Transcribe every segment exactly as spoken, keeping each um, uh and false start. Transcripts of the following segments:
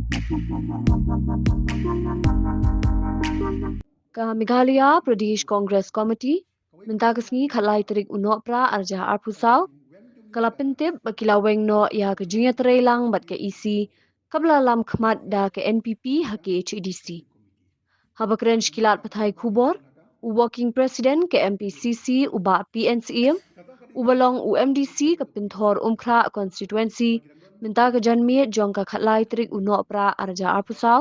Ka Meghalaya Pradesh Congress Committee mynta ka sngi khatlai tarik u Nohprah arhajar arphew saw ka la pyntip ba ki la weng noh ïa ka jingïatreilang bad ka E C kaba la lam khmat da ka N P P ha K H A D C. Haba kren sha ki lad pathai khubor, u Working President ka M P C C u Bah P N Syiem, uba long u M D C ka Pynthorumkhrah Constituency, mynta ka janmiet jong ka khatlai tarik u Nohprah arhajar arphew saw,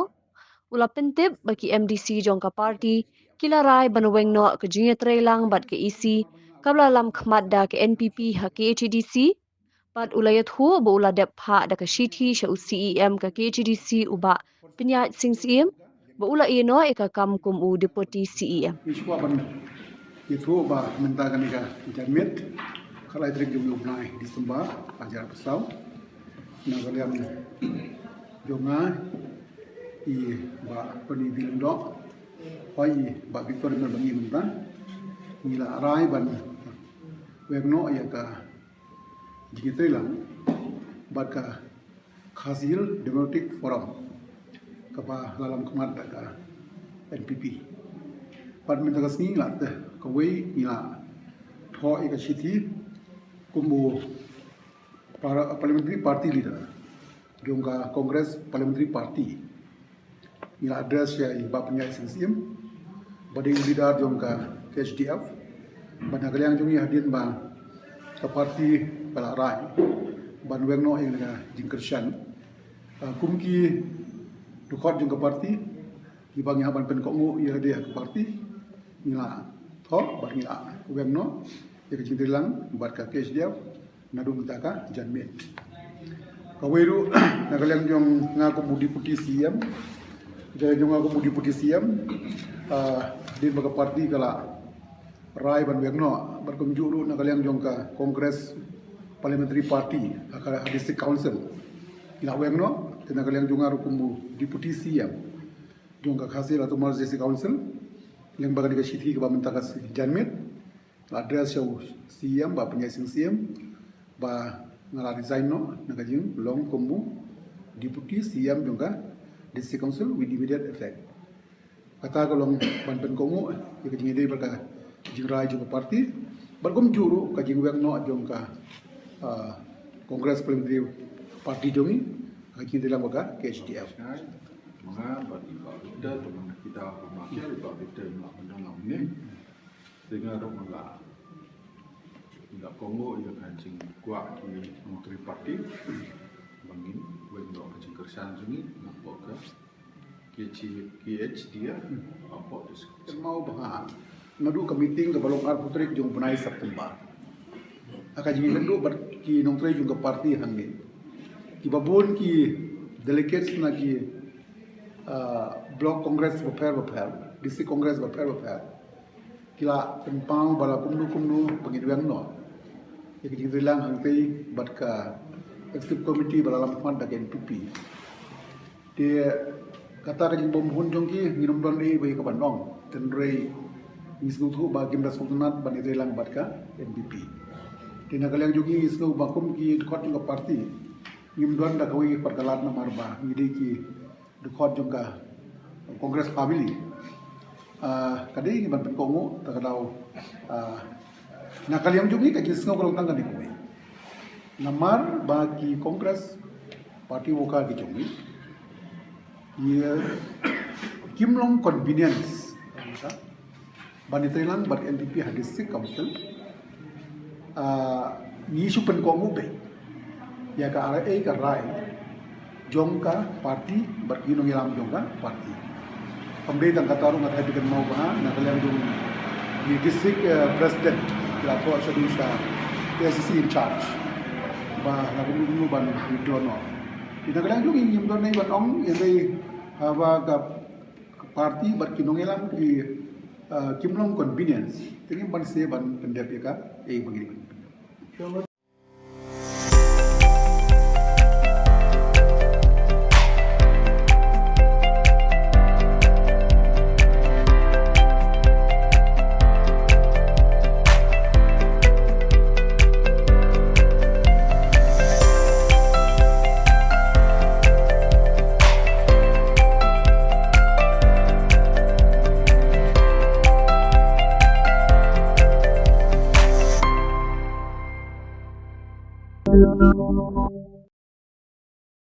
u la pyntip ba ki M D C jong ka party ki la rai ban weng noh ka jingïatreilang bad ka E C kaba la lam khmat da ka N P P ha K H A D C, bad u la ïathuh ba u la dep phah da ka shithi sha u C E M ka K H A D C u Bah Pynïaid Sing Syiem ba u la ïeh noh ïa ka kam kum u Deputy C E M. Ngi sngewbha ban ïathuh ba mynta kane ka janmiet, khatlai tarik jong u bnai December arhajar arphew saw, na ka liang jong nga, i Bah Tony V Lyngdoh, hooid i Bah Victor Rimar bad ngi mynta, ngi la rai ban weng noh ïa ka jingïatreilang bad ka Khasi Hills Democratic Forum kaba la lam khmat da ka N P P. Bad mynta ka sngi ngi la teh kawei, ngi la thoh ïa ka shithi kum u para-, parliamentary party leader jong ka Congress Parliamentary Party. Ngi la address ïa i Bah Pynïaid Sing Syiem ba dei u leader jong ka K H D F, ba na ka liang jong ngi hadien ba ka party ka la rai ban weng noh ïa ka jingkyrshan, ah, kum ki dkhot jong ka party, kiba ngi hap ban pynkohnguh ïa lade ha ka party, ngi la thoh bad ngi la weng noh ïa ka jingtreilang bad ka K H D F naduh mynta ka janmiet. Kawei ruh, na ka liang jong nga kum u Deputy C E M, na ka liang jong nga kum u Deputy C E M, ah, hadien ba ka party ka la rai ban weng noh, bad kumjuh ruh na ka liang jong ka Congress Parliamentary Party ha ka, ha District Council, ngi la weng noh. Te na ka liang jong nga ruh kum u Deputy C E M jong ka Khasi Hills Autonomous District Council, lyngba kane ka shithi kaba mynta ka janmiet, la address sha u C E M Bah Pynïaid Sing Syiem ba nga la resign noh na ka jinglong kum u Deputy C E M jong ka District Council with immediate effect. Kata ka long ban pynkohnguh ïa ka jingïadei bad ka jingrai jong ka party, bad kumjuh ruh ka jingweng noh jong ka, ah, Congress Parliamentary Party jong ngi ha ka jingïatreilang bad ka K H D F. Nga bad i Bah Victor, te mynta kita ba ma ki, i Bah Victor ma pyndonkam ne. Te nga ruh nga la, nga la kohnguh ïa ka jingkwah ki nongtrei party ba ngin weng noh ka jingkyrshan jong ngi napoh ka K H, K H D F, napoh district. Kynmaw ba ha, naduh ka meeting kaba long arphew tarik jong u bnai September, ha ka jingïakynduh bad ki nongtrei jong ka party hangne, kiba bun ki delegates na ki, ah, block congress bapher bapher, district congress bapher bapher, ki la pynpaw ba la kumno kumno ba ngin weng noh ïa ka jingtreilang hangtei bad ka executive committee ba la lam khmat da ka N P P. Te kata ka jingbymhun jong ki, ngim don ei ei ba ïa ka ban ong, hynrei ngi sngewthuh ba kim da sngewtynnat ban ïatreilang bad ka N P P. Te na ka liang jong ngi, ngi sngew ba kum ki dkhot jong ka party, ngim don da kawei pat ka lad namar ba ngi dei ki dkhot jong ka Congress family. Ah, ka dei ngi ban pynkohnguh, ta ka daw, ah, na ka liang jong ngi ka jingsngew ka long tang kane kawei. Namar ba ki Congress party worker ki jong ngi, ïa, kim long convenience ban ïatreilang bad N P P ha District Council. Ah, ngi shu pynkohnguh beit ïa ka R A ka rai jong ka party bad ki nongïalam jong ka party. Kam dei tang kata ruh, nga tharai phi kynmaw ba ha, na ka liang jong ki district, eh, president, ki la thoh shaduh sha A I C C in charge ba la kumno kumno ban withdraw noh. Te na ka liang jong ngi, ngim don ei ban ong, hynrei haba ka party bad ki nongïalam ki, ah, kim long convenience, te ngim banse ban pyndep ïa ka, eh, ba ngi dei ban pyndep.